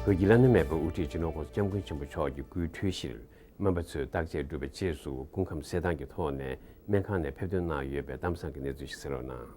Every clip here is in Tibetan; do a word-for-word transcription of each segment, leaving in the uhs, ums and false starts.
བོད་ཀྱི་བླ་ན་མེད་པའི་དབུ་ཁྲིད་སྤྱི་ནོར་༸གོང་ས་༸སྐྱབས་མགོན་ཆེན་པོ་མཆོག་གི་སྐུའི་འཁྲུལ་གཞིར་སྨན་པ་ཚོས་བརྟག་དཔྱད་བསྒྲུབས་པའི་རྗེས་སུ་སྐུ་ཁམས་གསལ་ཐང་གི་ཐོག་ནས་སྨན་ཁང་ནས་ཕེབས་ཐོན་གནང་ཡོད་པའི་གཏམ་བཟང་གི་གནས་ཚུལ་ཞིག་གསན་རོགས་གནང་།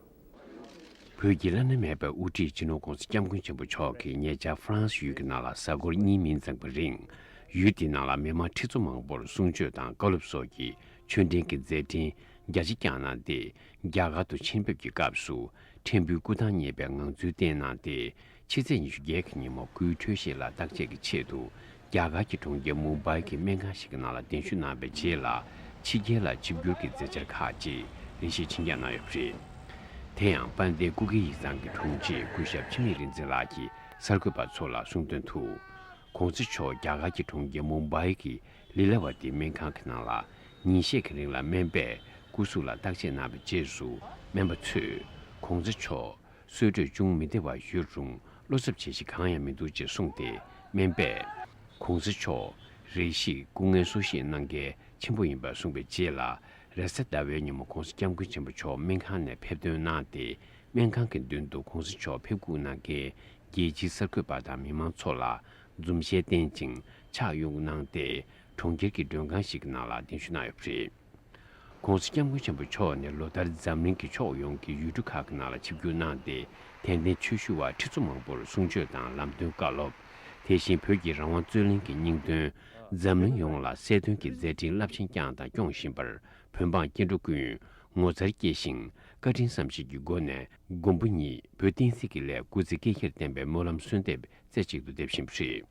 བོད་ཀྱི་བླ་ན་མེད་པའི་དབུ་ཁྲིད་སྤྱི་ནོར་༸གོང་ས་༸སྐྱབས་མགོན་ཆེན་པོ་མཆོག་གིས་ཉེ་ཆར་ཧྥ་རན་སི་ཡུལ་གྱི་ནང་ལ་གཟའ་འཁོར་གཉིས་མིན་ཙམ་གྱི་རིང་། ཡུལ་དེའི་ནང་ལ་མི་མང་ཁྲི་ཚོ་མང་པོར་གསུང་ཆོས་དང་བཀའ་སློབ་སོགས་ཀྱི་ཆོས་འབྲེལ་གྱི་མཛད་འཕྲིན་རྒྱ་ཆེ་བསྐྱངས་གནང་སྟེ། རྒྱ་གར་དུ་ཕྱིར་ཕེབས་ཀྱི་སྐབས་སུ་ཕྲན་བུའི་སྐུ་ཐང་རྙེད་པའི་ངང་ཚུལ་བསྟན་གནང་སྟེ། ཕྱི་ཚེས་ཉི་ཤུ་བརྒྱད་ཀྱི་ཉིན་མོ་སྐུའི་འཁྲུལ་གཞི་ལ་བརྟག་དཔྱད་ཀྱི་ཆེད་དུ། རྒྱ་གར་གྱི་གྲོང་ཁྱེར་མུམ་བྷའི་གི་སྨན་ཁང་ཞིག་གི་ནང་ལ་གདན་ཞུ་གནང་བའི་རྗེས་ལ། ཕྱི་རྒྱལ་ལ་ཆིབས་བསྒྱུར་གྱི་མཛད་འཆར་ཁག་ཅིག་རེ་ཞིག་ཕྱིན་རྒྱག་གནང་ཡོད་པ་རེད། དེ་ཡང་དཔལ་ལྡན་སྐུ་སྒེར་ཡིག་ཚང་གི་དྲུང་ཆེ་སྐུ་ཞབས་འཆི་མེད་རིག་འཛིན་ལགས་ཀྱིས་གསར་འགོད་པ་ཚོ་ལ་གསུངས་དོན་དུ། ༸གོང་ས་མཆོག་རྒྱ་གར་གྱི་གྲོང་ཁྱེར་མུམ་བྷའི་གི་ལི་ལ་ཝ་ཏི་སྨན་ཁང་གི་ནང་ལ་ཉིན་ཤས་ཀྱི་རིང་ལ་སྨན་པས་སྐུ་གཟུགས་ལ་བརྟག་དཔྱད་གནང་བའི་རྗེས་སུ། སྨན་པ་ཚོས་༸གོང་ས་མཆོག་གསོལ་གྲོད་ཅུང་མི་བདེ་བ་ཡོད་རུང་། བློ་འཚབ་བྱེད་གཞི་གང་ཡང་མི་འདུག་ཅེས་གསུངས་ཏེ། སྨན་པས་༸གོང་ས་མཆོག་རེ་ཞིག་སྐུ་ངལ་གསོ་བཞེས་གནང་གལ་ཆེན་པོ་ཡིན་པར་གསུངས་པའི་རྗེས་ལ། རེས་གཟའ་ཟླ་བའི་ཉིན་མོ་༸གོང་ས་༸སྐྱབས་མགོན་ཆེན་པོ་མཆོག་སྨན་ཁང་ནས་ཕེབས་ཐོན་གནང་སྟེ། སྨན་ཁང་གི་མདུན་དུ་༸གོང་ས་མཆོག་ཕེབས་སྒུག་གནང་མཁན་རྒྱལ་སྤྱིའི་གསར་འགོད་པ་དང་མི་མང་ཚོ་ལ་འཛུམ་ཞལ་བསྟན་ཅིང་ཕྱག་གཡོག་གནང་སྟེ། གྲོང་ཁྱེར་གྱི་མགྲོན་ཁང་ཞིག་གི་ནང་ལ་གདན་ཞུ་གནང་ཡོད་པ་རེད། ༸གོང་ས་༸སྐྱབས་མགོན་ཆེན་པོ་མཆོག་ནི་ལོ་ལྟར་འཛམ་གླིང་གི་ཕྱོགས་ཡོངས་ཀྱི་ཡུལ་གྲུ་ཁག་གི་ནང་ལ་ཆིབས་བསྒྱུར་གནང་སྟེ། དད་ལྡན་ཆོས་ཞུ་བ་ཁྲི་ཚོ་མང་པོར་གསུང་ཆོས་དང་ལམ་སྟོན་བཀའ་སློབ། དེ་བཞིན་བོད་ཀྱི་རང་དབང་རྩོད་གླེང་གི་སྙིང་དོན། འཛམ་གླིང་ཡོངས་ལ་གསལ་སྟོན་གྱི་མཛད་འཕྲིན་རླབས་ཆེན་བསྐྱངས་དང་སྐྱོང་བཞིན་པར། བོད་འབངས་སྐྱེ་འགྲོ་ཀུན་ངོ་མཚར་སྐྱེས་ཤིང་བཀའ་དྲིན་བསམ་ཤེས་ཀྱི་སྒོ་ནས། མགོན་པོ་ཉིད་བོད་བསྟན་སྲིད་ཀྱི་སླད་སྐུ་ཚེ་བསྐལ་བརྒྱར་བརྟན་པའི་སྨོན་ལམ་གསོལ་འདེབས་རྩེ་གཅིག་ཏུ་འདེབས་བཞིན་པ་རེད།